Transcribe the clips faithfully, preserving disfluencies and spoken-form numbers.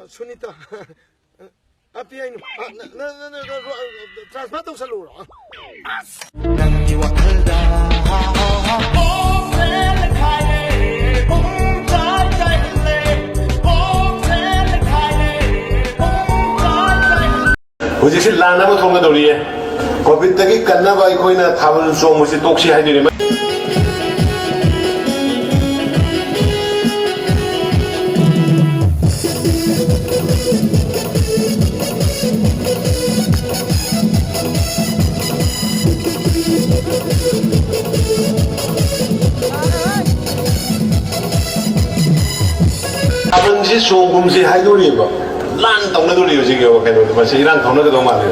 ꯁꯨꯅꯤꯇꯥ꯫ ꯑ, P I ꯅꯨ-, ꯑ, ꯅ-, ꯅ-, ꯅ-, ꯅ-, ꯅ-, transfer ꯇꯧꯁꯜꯂꯨꯔꯣ? ꯅꯪꯒꯤ ꯋꯥꯈꯜꯗ ꯍꯧꯖꯤꯛꯁꯤ ꯂꯥꯟ ꯑꯃ ꯊꯣꯛꯀꯗꯧꯔꯤꯌꯦ꯫ ꯀꯣꯚꯤꯗꯇꯒꯤ ꯀꯟꯅꯕ ꯑꯩꯈꯣꯏꯅ ꯊꯥꯕꯜ ꯆꯣꯡꯕꯁꯤ ꯇꯣꯛꯁꯤ ꯍꯥꯏꯗꯣꯏꯅꯦ꯫ ꯊꯥꯕꯜꯁꯤ ꯆꯣꯡꯒꯨꯝꯁꯤ ꯍꯥꯏꯗꯣꯔꯤꯕ꯫ ꯂꯥꯟ ꯇꯧꯅꯗꯣꯔꯤ ꯍꯧꯖꯤꯛ ꯀꯩꯅꯣꯗꯣ, ꯃꯁꯤ ꯏꯔꯥꯡ ꯊꯧꯅꯒꯗꯧ ꯃꯥꯜꯂꯦ꯫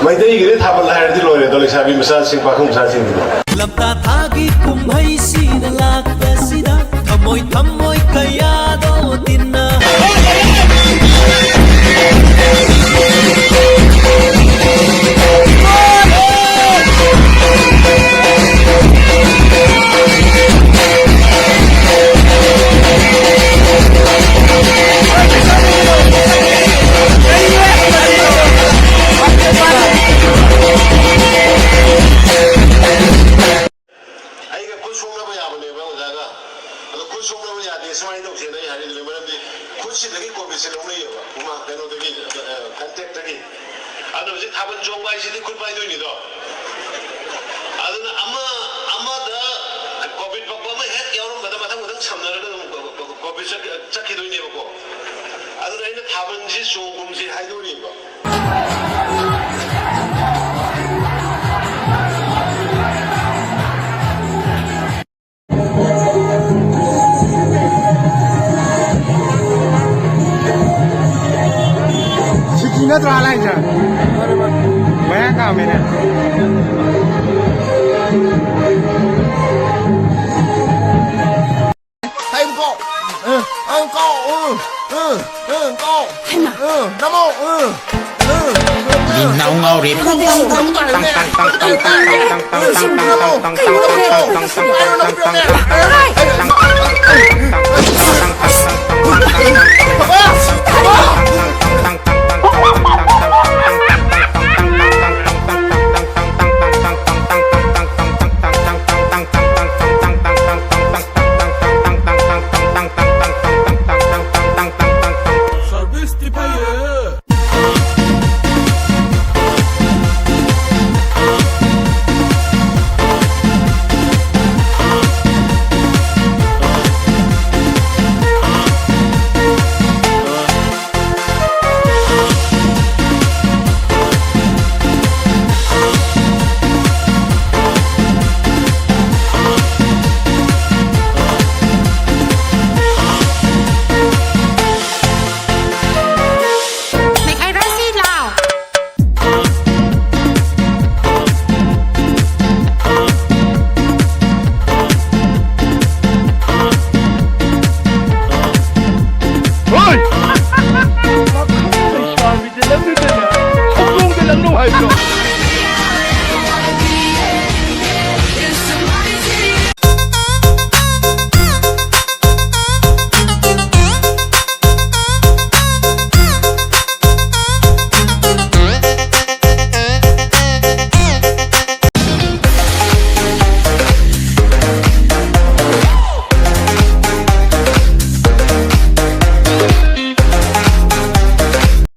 ꯃꯩꯇꯩꯒꯤꯗꯤ ꯊꯥꯕꯜ ꯍꯥꯏꯔꯗꯤ ꯂꯣꯏꯔꯦꯗꯣ, ꯂꯩꯁꯥꯕꯤ ꯃꯆꯥꯁꯤꯡ, ꯄꯥꯈꯪ ꯃꯆꯥꯁꯤꯡꯒꯤꯗꯣ꯫ ꯂꯝꯇꯥ ꯊꯥꯒꯤ ꯀꯨꯝꯍꯩꯁꯤꯗ ꯂꯥꯛꯄꯁꯤꯗ ꯊꯃꯣꯏ ꯊꯃꯣꯏ ꯀꯌꯥꯗꯣ ꯇꯤꯟꯅ꯫ ꯑꯩꯒ ꯈꯨꯠ ꯁꯣꯛꯅꯕ ꯌꯥꯕꯅꯦꯕ ꯑꯣꯖꯥꯒ꯫ ꯑꯗꯣ ꯈꯨꯠ ꯁꯣꯛꯅꯕ ꯌꯥꯗꯦ, ꯁꯨꯃꯥꯏꯅ ꯇꯧꯁꯦꯅ ꯑꯩ ꯍꯥꯏꯔꯤꯗꯨꯅꯦ, ꯃꯔꯝꯗꯤ ꯈꯨꯠꯁꯤꯗꯒꯤ ꯀꯣꯚꯤꯗꯁꯦ ꯂꯧꯅꯩꯌꯦꯕ, ꯍꯨꯃꯥꯡ, ꯀꯩꯅꯣꯗꯒꯤ, ꯑ, ꯀꯟꯇꯦꯛꯇꯒꯤ꯫ ꯑꯗꯣ ꯍꯧꯖꯤꯛ ꯊꯥꯕꯜ ꯆꯣꯡꯕ ꯍꯥꯏꯁꯤꯗꯤ ꯈꯨꯠ ꯄꯥꯏꯗꯣꯏꯅꯤꯗꯣ꯫ ꯑꯗꯨꯅ ꯑꯃ, ꯑꯃꯗ ꯀꯣꯚꯤꯗ ꯄꯛꯄ ꯑꯃ ꯍꯦꯛ ꯌꯥꯎꯔꯝꯕꯗ ꯃꯊꯪ ꯃꯊꯪ ꯁꯝꯅꯔꯒ ꯑꯗꯨꯝ ꯀꯣ-, ꯀꯣ-, ꯀꯣꯚꯤꯗ ꯆꯠꯈꯤ-, ꯆꯠꯈꯤꯗꯣꯏꯅꯦꯕꯀꯣ꯫ ꯑꯗꯨꯅ ꯑꯩꯅ ꯊꯥꯕꯜꯁꯤ ꯆꯣꯡꯒꯨꯝꯁꯤ ꯍꯥꯏꯗꯣꯔꯤꯕ꯫ ꯁꯤꯀꯤ ꯅꯠꯇ꯭ꯔꯣ ꯍꯥꯂꯥꯏꯁꯦ? ꯃꯌꯥꯡ ꯀꯥꯃꯦꯅꯦ꯫ ꯍꯩ, ꯀꯣ꯫ ꯑ, ꯑ, ꯀꯣ꯫ ꯑ, ꯑ, ꯑ, ꯀꯣ꯫ ꯍꯩꯃꯥ꯫ ꯑ, ꯅꯃꯣ꯫ ꯑ, ꯑ, ꯑ, ꯂꯤꯟꯅꯥꯎ ꯉꯥꯎꯔꯦ꯫ ꯅꯃꯣ꯫ ꯀꯩꯅꯣ?